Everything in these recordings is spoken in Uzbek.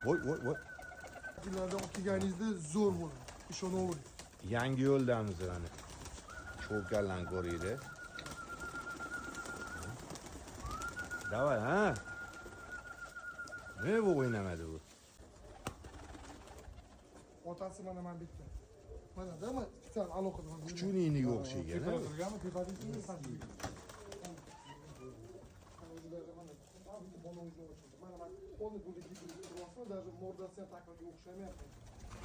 Voy voy voy. Yillardan olib kelganingizda zo'r bo'ladi. Ishonavering. Yangi yo'ldamiz mana. Cho'kanlarni ko'ringlar. Давай, ha? Nima bu o'ynamadi bu? Otasi mana mana bitta. Mana da spesial alohida. Kuchuniyniga o'xshagan. Tepada turganmi? Tepadagi Mana o'zlari mana bola o'zi ochildi. Mana mana полный bu gibrid даже mordasi ham taklga o'xshamayapti.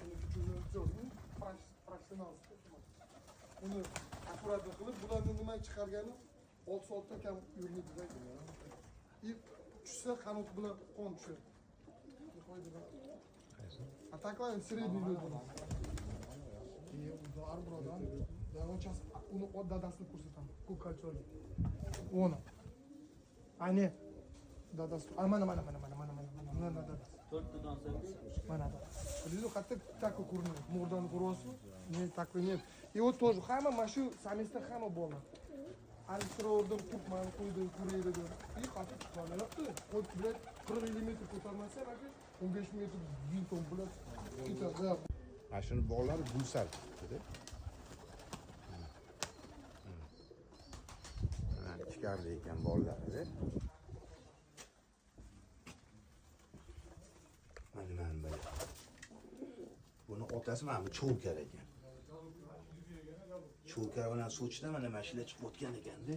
Uni kuchuni professional. Uni akkuratно qilib, bularni nima chiqargani 6 soatdan kam yurmaydi. И tushsa qanot bilan qon tushadi. А такая средний dedi. И ular birodar, да, сейчас uni dadasini ko'rsataman. Ko'k kalchoga. Uni. Ani dadasi. A mana mana mana mana mana mana mana mana dadasi. To'rttadan sanki. Mana dadasi. Ko'rdingizmi, qayerda такой ko'rinadi. Mordani ko'ryapsizmi? Не, такой нет. И вот тоже hamma mana shu самец da hamma bola. Alishtiravurdim, turkman qo'ydim, ko'raydi deb. И qattiq chiqaryapti. Qo'y, блядь, 40 metr ko'tarmasa ham aka, 15 metr vinton bilan ketadi. Mana shuni bog'lari gulsar chiqdi. Mana ichkarida ekan bolalarida. Mana mana bu. Buni otasi mana bu cho'kar ekan. Cho'kar bilan so'chida mana shular chiqib o'tgan ekanda.